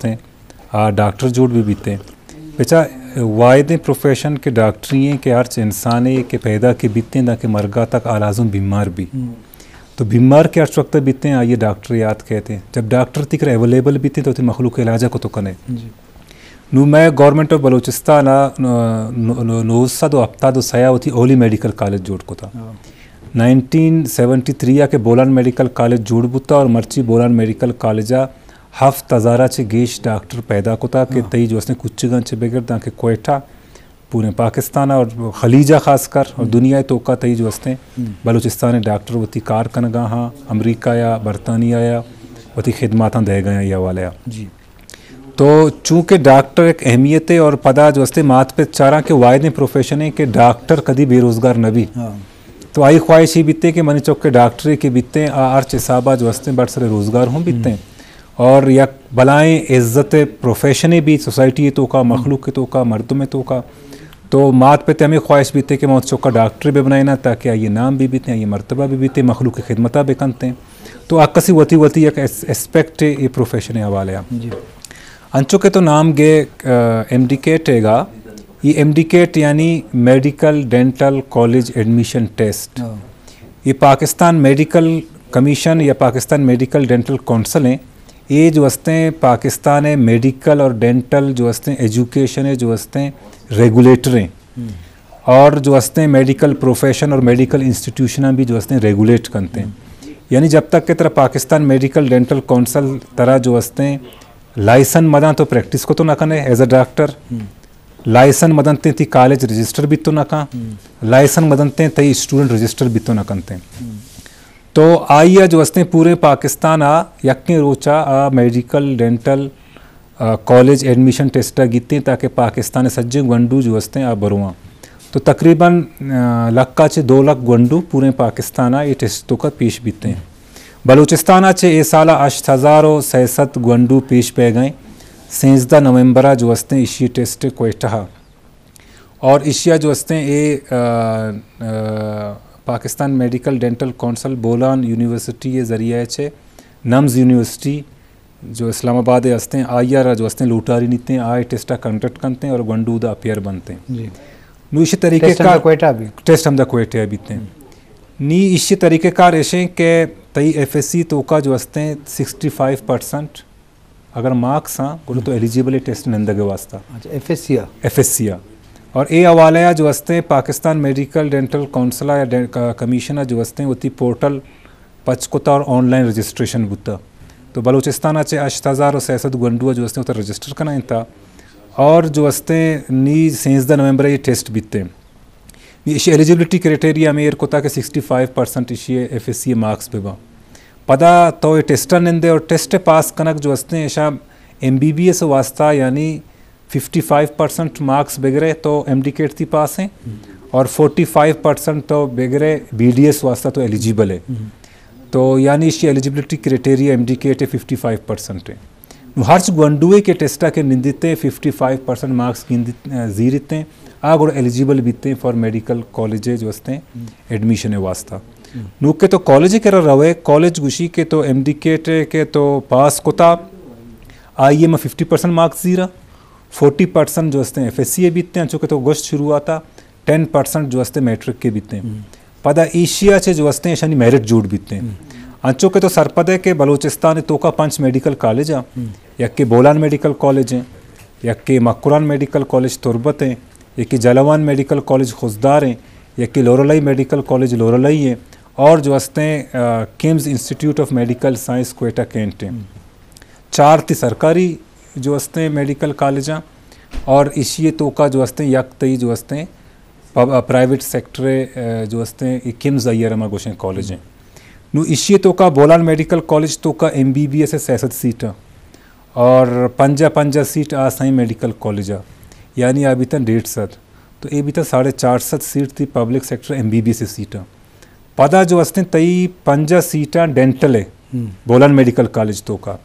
بیتیں، آ ڈاکٹر جوڑ بہ بیتیں۔ بچا واحدیں پروفیشن کہ ڈاکٹری ایں کہ ہرچ انسانے کہ پیدا کہ بیتیں داں کہ مرگا تک آ لازم بیمار بی۔ تو بیمار کہ ہرچ وقت بیتیں آئی ڈاکٹر یاد کہتے ہیں۔ جب ڈاکٹر تئی کرا اویلیبل بیتیں تو تئی مخلوق علاجہ کو تو کنے۔ نو مئے گورنمنٹ آف بلوچستان ء نو-، نو-، نو سد و ہپتاد و سیا وتی اولی میڈیکل کالج جوڑ کتا۔ نائنٹین سیونٹی تھری ء کہ بولان میڈیکل کالج جوڑ بوتا اور مرچی بولان میڈیکل کالج ء ہفت ہزار ء چہ گیش ڈاکٹر پیدا کتا کہ تئی جو استیں کچگاں چہ بگر داں کہ کوئٹہ، پوریں پاکستان ء اور خلیج ء خاص کر اور دنیا ء توکا تئی جو استیں بلوچستان ء ڈاکٹر وتی کار کنگا ہاں، امریکہ یا برطانیہ یا وتی خدماتاں دئیگا ہاں یہ حوالے ء۔ تو چونکہ ڈاکٹر ایک اہمیت ہے اور پدا جو استے مات پت چاراں کہ واحدیں پروفیشن ہے کہ ڈاکٹر کدی بے روزگار نہ بی۔ تو آئی خواہش ہی بیتے کہ منی چک ڈاکٹرے کہ بیتے آ ہرچ حسابا جو استے بڑ سر روزگار ہوں بیتے اور یک بلائیں عزت پروفیشنے بی سوسائٹی توکا، مخلوق توکا، مردم توکا۔ تو مات پت ہمیں خواہش بیتے کہ من چکا ڈاکٹرے بہ بنائینا تاکہ آئی نام بھی بیتے، آئی مرتبہ بھی بیتے، مخلوق خدمتا بکنتے۔ تو آ کسی وتی وتی یک اس-، اسپیکٹ اے پروفیشن حوالے آ۔ انچو کہ تو نام گے، آ، ایم ڈی کیٹ ہے گا، یہ ایم ڈی کیٹ یعنی medical dental college admission test. یہ پاکستان میڈیکل کمیشن یا پاکستان میڈیکل ڈینٹل کونسل ہیں۔ یہ جو ہستے ہیں پاکستان ہے میڈیکل اور ڈینٹل جو ہستے ہیں ایجوکیشن ہے جو ہستے ہیں ریگولیٹر ہیں۔ اور جو ہستے ہیں میڈیکل پروفیشن اور میڈیکل انسٹیٹیوشناں بھی جو ہستے ہیں ریگولیٹ کنتے ہیں۔ یعنی جب تک کہ ترا پاکستان میڈیکل ڈینٹل کونسل ترا جو ہستے ہیں لائسن مداں تو پریکٹس کو تو نہ کنے ایز اے ڈاکٹر، لائسن مدنتے تی کالج رجسٹر بھی تو نہ کن، لائسن مدنتے تی اسٹوڈنٹ رجسٹر بھی تو نہ کنتے۔ تو آئی ء جو ہستیں پورے پاکستان ء یکیں روچ ء آ میڈیکل ڈینٹل، آ، کالج ایڈمیشن ٹیسٹ ء گیتیں تاکہ پاکستان ء سجیں گونڈو جو ہستیں آ برواں۔ تو تقریباً، آ، لکھ ء چہ دو لکھ گونڈو پورے پاکستان ء اے ٹیسٹ توکا پیش بیتیں۔ بلوچستان ء چہ اے سال ء ہشت ہزار و سئے سد گونڈو پیش بیگ ء ایں۔ سینزدہ نومبر ء جو ہستیں ایشی ٹیسٹ کوئٹہ ء۔ اور ایشیا جو ہستیں اے، آ، آ، Pakistan medical dental council Bolan university ء ذریعہ چہ نمز یونیورسٹی جو اسلام آباد ء ہستیں آئی ء را جو ہستیں لوٹاری نیتیں آئی ٹیسٹ ء کنڈکٹ کنتیں اور گونڈو دا اپیئر بنتیں۔ نو ایشی طریقہ ٹیسٹ ہم کار دا کوئٹہ بھی؟ ٹیسٹ ہم دا کوئٹہ بیتیں۔ نی ایشی طریقہ کار ایشیں کہ تئی ایف ایس سی توکا جو ہستیں سکسٹی فائیو پرسنٹ اگر مارکس آں گڑا تو ایلیجیبل ہے ٹیسٹ نندگ ء واسطہ۔ اچھا، ایف ایس سی آ؟ ایف ایس سی آ۔ اور اے حوالے آ جو ہستیں پاکستان میڈیکل ڈینٹل کونسل آ یا ڈے-، کا-، کمیشن آ جو ہستیں وتی پورٹل پچ کتا اور آن لائن رجسٹریشن بوتا۔ تو بلوچستان آ چہ ہشت ہزار و سئے سد گونڈو آ جو ہستیں وتا رجسٹر کنا انتا۔ اور جو ہستیں نی سینزدہ نومبر آ یہ ٹیسٹ بیتے۔ نی ایشی ایلیجیبلٹی کرائٹیریا ہمیں ایر کتا کہ سکسٹی فائیو پرسنٹ ایشی ایف ایس سی مارکس بہ باں۔ پدا تو اے ٹیسٹ ء نندے اور ٹیسٹ ء پاس کنگ جو ہستیں ایشاں ایم بی بی ایس واسطہ یعنی ففٹی فائیو پرسنٹ مارکس بگرے تو ایم ڈی کیٹ تھی پاس ہیں اور فورٹی فائیو پرسنٹ تو بگرے بی ڈی ایس واسطہ تو ایلیجیبل ہے۔ تو یعنی ایشی eligibility criteria M D CAT ہے ففٹی فائیو پرسنٹ ہے۔ نو ہرچ گونڈوے کہ ٹیسٹا کہ نندیتے ففٹی فائیو پرسنٹ مارکس گندیت-، زیرتے، آ گڑا ایلیجیبل بیتے فار میڈیکل کالج جو ہستیں ایڈمیشن واسطہ۔ نو کہ تو کالج کرا روے، کالج گوشی کہ تو ایم ڈی کیٹ کہ تو پاس کتا، I am fifty percent marks زیرا، فورٹی پرسنٹ جو ہستیں ایف ایس سی بیتے، انچو کہ تو گوشت شروعاتا، ٹین پرسنٹ جو ہستیں میٹرک کے بیتے۔ پدا ایشیا چہ جو ہستیں ایشانی میرٹ جوڑ بیتیں۔ انچو کہ تو سرپد ہے کہ بلوچستان توکا پنچ میڈیکل کالج آ، یکے بولان میڈیکل کالج ہیں، یکے مکران میڈیکل کالج تربت ہیں، یکے جلوان میڈیکل کالج خضدار ہیں، یکے لورلائی میڈیکل کالج لورلائی ہیں، اور جو ہستیں، آ، کیمز institute of medical science Quetta cantt ہیں۔ چار تی سرکاری جو ہستیں میڈیکل کالج آ، اور ایشی توکا جو ہستیں یک تئی جو ہستیں پب-، پرائیویٹ سیکٹر، آ، جو ہستیں، اے کمز آئی ء را ما گوشیں کالج ہیں۔ نو ایشی توکا بولان میڈیکل کالج توکا ایم بی بی ایس سئے سد سیٹ ہیں اور پنجاہ پنجاہ سیٹ آ سائیں میڈیکل کالج آ، یعنی آ بیتن ڈیڑھ سد۔ تو اے بیتن ساڑھے چار سد سیٹ تھی public sector M B B S seat ہیں۔ پدا جو ہستیں تئی پنجاہ سیٹاں ڈینٹل ہے بولان میڈیکل کالج توکا۔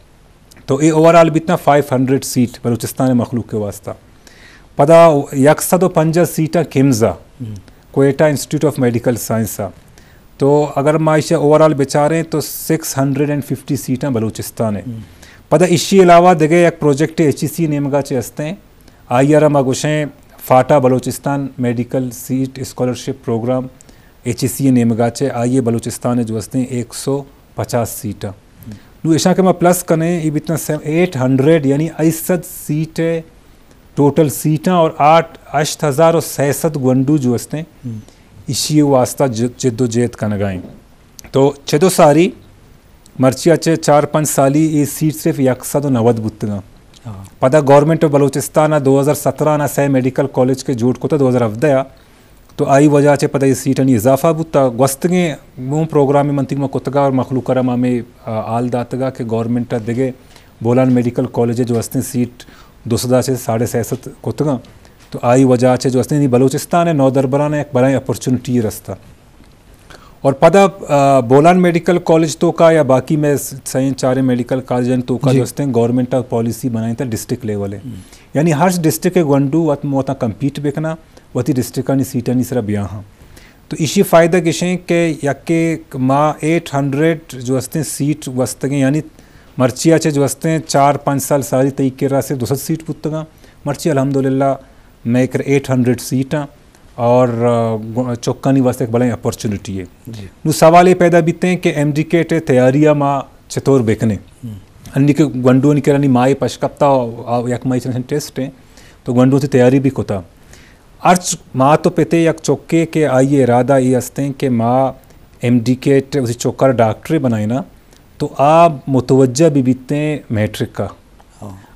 تو اے اوور آل بیتنا فائیو ہنڈریڈ سیٹ بلوچستان مخلوق کے واسطہ۔ پدا یک سد و پنجاہ سیٹاں کمزا، Quetta institute of medical science آ۔ تو اگر ما ایشی اوور آل بچاریں تو سکس ہنڈریڈ اینڈ ففٹی سیٹاں بلوچستان ہے۔ پدا ایشی علاوہ دگہ یک پروجیکٹ ایچ ای سی نیمگا چہ ہستیں، آئی ء را ما گوشیں FATA Balochistan medical seat scholarship programme, H E C نیمگا چہ آئی ء بلوچستان جو ہستیں ایک سو پچاس سیٹاں۔ نو ایشاں کہ ما پلس کنیں، ای بیتنا ایٹ ہنڈریڈ، یعنی ایسد سیٹ ء ٹوٹل سیٹاں اور آٹھ، ہشت ہزار و سئے سد گونڈو جو ہستیں، ایشی واسطہ ج-، جد و جہد کنگائیں۔ تو چدو ساری مرچی ء چہ چار پنچ سالی اے سیٹ صرف یک سد و نود بوتگاں۔ پدا گورنمنٹ آف بلوچستان ء دو ہزار سترہ ء سئے میڈیکل کالج کہ جوڑ کتا دو ہزار ہفدہ ء، تو آئی وجہ چہ پدا اے سیٹانی اضافہ بوتا۔ گوستگیں مون پروگرام من تیگ ما کتگا اور مخلوق ء را ما ہمے، آ، حال داتگا کہ گورنمنٹ ء دگہ بولان میڈیکل کالج جو ہستیں سیٹ دو سد ء چہ ساڑھے سئے سد کتگاں، تو آئی وجہ چہ جو ہستیں نی بلوچستان ء نودربران ء یک بلائیں اپرچونٹی رستا۔ اور پدا، آ، بولان میڈیکل کالج توکا یا باقی میں س-، سئیں چاریں میڈیکل کالجانی توکا جو ہستیں گورنمنٹ ء پالیسی بنائیں تا ڈسٹرکٹ لیول ء۔ یعنی ہر ڈسٹرکٹ ء گونڈو وت موتا کمپیٹ بکنا، وتی ڈسٹرکٹانی سیٹانی سرا بیاہاں۔ تو ایشی فائدہ گشیں کہ یکے ما ایٹ ہنڈریڈ جو ہستیں سیٹ گوستگیں، یعنی مرچی ء چہ جو ہستیں چار پنچ سال ساری تئی کرا صرف دو سد سیٹ بوتگاں، مرچی الحمدللہ مئے کر ایٹ ہنڈریڈ سیٹاں اور، آ، گو-، چکانی واسطہ ایک بلائیں اپرچونٹی ہے۔ نو سوال یہ پیدا بیتے ہیں کہ ایم ڈی کیٹ تیاری ما چطور بکنے؟ انی کہ گونڈونی کرانی ماہ پشکپتا، آ، یک ماہ چند ٹیسٹ ہیں، تو گونڈو تی تیاری بھی کتا۔ ہرچ ماں تو پتے یک چکے کہ آئی ارادہ یہ ہستیں کہ ما ایم ڈی کیٹ اسی چکر ڈاکٹرے بنائینا، تو آ متوجہ بھی بیتے ہیں میٹرک کا۔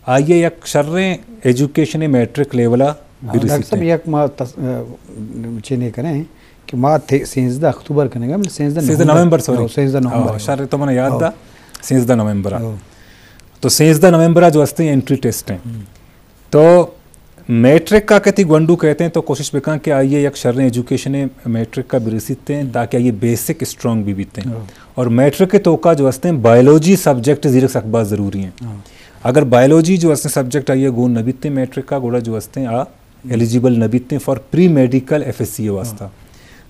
آئی یک شریں ایجوکیشن میٹرک لیولا برسی۔ یک ما تس-، آ، چینے کریں کہ ما تھے سینزدہ اکتوبر کنگا، مطلب سینزدہ سینزدہ نومبر۔ نومبر، سوری۔ سینزدہ نومبر۔ شر تو من یاد دا، سینزدہ نومبر۔ تو سینزدہ نومبر جو ہستیں انٹری ٹیسٹ ہیں۔ تو میٹرک کا کتی گونڈو کہتے ہیں تو کوشش بکن کہ آئیے یک شریں ایجوکیشن میٹرک کا برسیت ہیں تاکہ آئیے بیسک اسٹرانگ بھی بیتے ہیں۔ اور میٹرک کے توکا جو ہستے ہیں بایولوجی سبجیکٹ زیرک سک باز ضروری ہیں۔ اگر بایولوجی جو ہستے ہیں سبجیکٹ آئیے گون نہ بیتے ہیں میٹرک کا گوڑا جو ہستے ہیں آ ایلیجیبل نہ بیتے ہیں for pre medical F S C واسطہ۔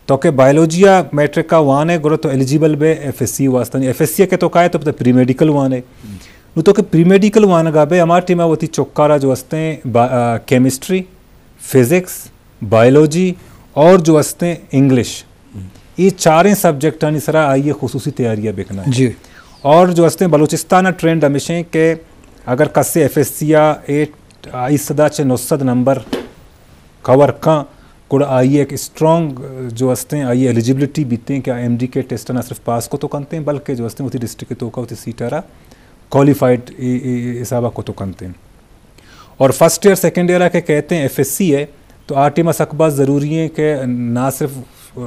تو کہ بایولوجی آ میٹرک کا وان ہے گوڑا تو ایلیجیبل بے ایف ایس سی واسطہ نہیں۔ ایف ایس سی کے توکا ہے تو پتہ پری میڈیکل وان ہے۔ نو تو کہ پری میڈیکل وانگا بے ہما ٹیم وتی چکارا جو ہستے ہیں با-، آ، کیمسٹری، فزکس، بایولوجی اور جو ہستے ہیں انگلش، یہ چاریں سبجیکٹانی سرا آئیے خصوصی تیاریاں بکنا ہے۔ اور جو ہستے ہیں بلوچستان ٹرینڈ ہمیشہ ہیں کہ اگر کسے ایف ایس سی آ ایٹ، آئی سدا چہ نو سد نمبر کور کن، گڑا آئی ایک اسٹرانگ جو ہستے ہیں، آئی ایلیجیبلٹی بیتے ہیں کہ ایم ڈی کے ٹیسٹ نہ صرف پاس کو تو کنتے ہیں، بلکہ جو ہستے ہیں وتی ڈسٹرکٹ کے توکا وتی سیٹ را کوالیفائیڈ ای-، ای-، حسابا کو تو کنتے ہیں۔ اور فرسٹ ایئر، سیکنڈ ایئر کے کہتے ہیں ایف ایس سی ہے، تو آ ٹیم سک باز ضروری ہے کہ نہ صرف، آ،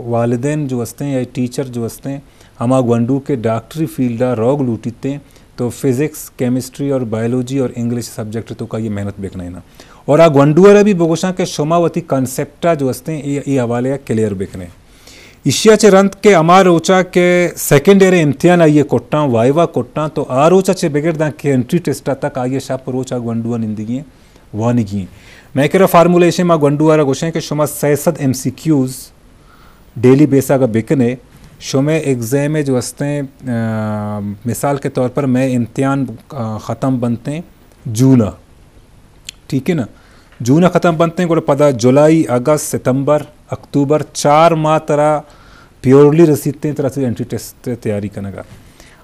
والدین جو ہستے ہیں یا ٹیچر جو ہستے ہیں، ہما گونڈو کے ڈاکٹری فیلڈا روگ لوٹیتے ہیں، تو فزکس، کیمسٹری اور بایولوجی اور انگلش سبجیکٹ توکا یہ محنت بکنا ہے نا۔ اور آ گونڈو را بھی بگوشاں کہ شما وتی کانسیپٹا جو ہستے ہیں، یہ، یہ حوالے کلیئر بکنے۔ ایشیا چہ رند کہ ہما روچا کہ سیکنڈ ایئر امتحان آئیے کٹاں، وائیوا کٹاں، تو آ روچا چہ بگر داں کہ انٹری ٹیسٹ تک آئیے شپ روچا گونڈو نندگی ہیں، وانگی ہیں۔ میں کرا فارمولیشن ما گونڈو را گوشیں کہ شما سئے سد ایم سی کیوز ڈیلی بیس اگا بکنے، شمے ایگزام جو ہستے ہیں، آ، مثال کے طور پر میں امتحان، آ، ختم بنتے ہیں جون آ، ٹھیک ہے نا، جون آ ختم بنتے ہیں، گڑا پدا جولائی، اگست، ستمبر، اکتوبر، چار ماہ ترا پیورلی رسیتے ہیں، ترا سے انٹری ٹیسٹ تیاری کنگا۔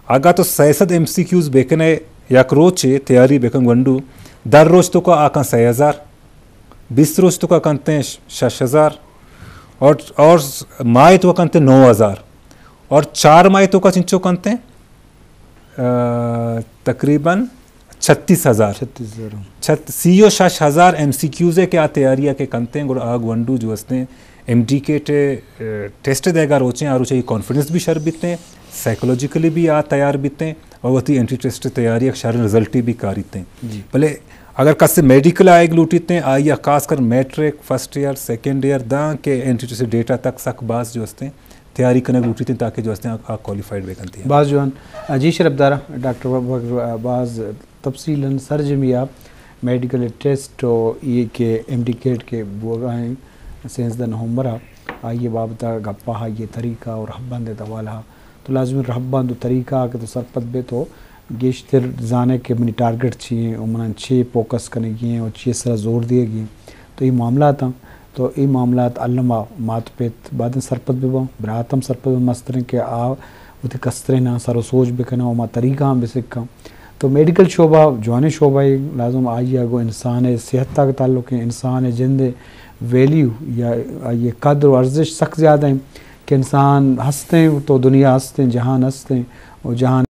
اگا تو سئے سد ایم سی کیوز بکنے، یک روچے تیاری بکن گونڈو، در روچ توکا آکاں سئے ہزار، بیست روچ توکا کنتے ہیں شش ہزار، اور، اور ماہ توکا کنتے ہیں نو ہزار، اور چار ماہ توکا چنچو کنتے ہیں، آ، تقریباً چھتیس ہزار۔ چھتیس ہزار۔ چھت-، سی و شش ہزار ایم سی کیوز ہے کہ آ تیاری کے کنتے ہیں، گڑا آ گونڈو جو ہستے ہیں، ایم ڈی کے ٹے-، آ، ٹیسٹ دے گا روچیں، آ روچے کانفیڈنس بھی شر بیتے ہیں، سائیکولوجیکلی بھی آ تیار بیتے ہیں، اور وتی انٹری ٹیسٹ تیاری ایک شریں رزلٹی بھی کاریتے ہیں۔ بلے اگر کس میڈیکل آئیگ لوٹیتے ہیں، آئی خاص کر matric, first year, second year داں کہ انٹری ٹیسٹ ڈیٹا تک سک باز جو ہستے ہیں، تیاری کنگ لوٹیت انت تاکہ جو ہستیں آ، آ کوالیفائیڈ بہ کنت۔ باز جوان۔ جی شرپ دارا، ڈاکٹر بکر باز تفصیلاً سرجمی آ میڈیکل ٹیسٹ و یہ کہ ایم ڈی کیٹ کے بوگا ہیں سینزدہ نومبر آ، آئیے بابت گپا، آئیے طریقہ اور رہبند حوالہ، تو لازمی رہبند و طریقہ کہ تو سرپد بے تو گیشتر زانے کہ منی ٹارگٹ چی ایں و منا چے فوکس کنگی ایں و چی سرا زور دیگی ایں۔ تو اے معاملات آں، تو اے معاملات الما مات پت بعداً سرپد بباں، برات ہم سرپد بباں مستریں کہ آ وتی کستریناں سر و سوج بکناں و ما طریقہ ہم بسکاں۔ تو میڈیکل شعبہ جوانیں شعبہ ایں، لازم آئی ءَ گوں انسان ءِ صحت ءَ تعلق ایں، انسان ءِ جند ءِ ویلیو یا آئی ءِ قدر و ارزش سک زیادہ ایں کہ انسان ہستیں تو دنیا ہستیں، جہان ہستیں و جہان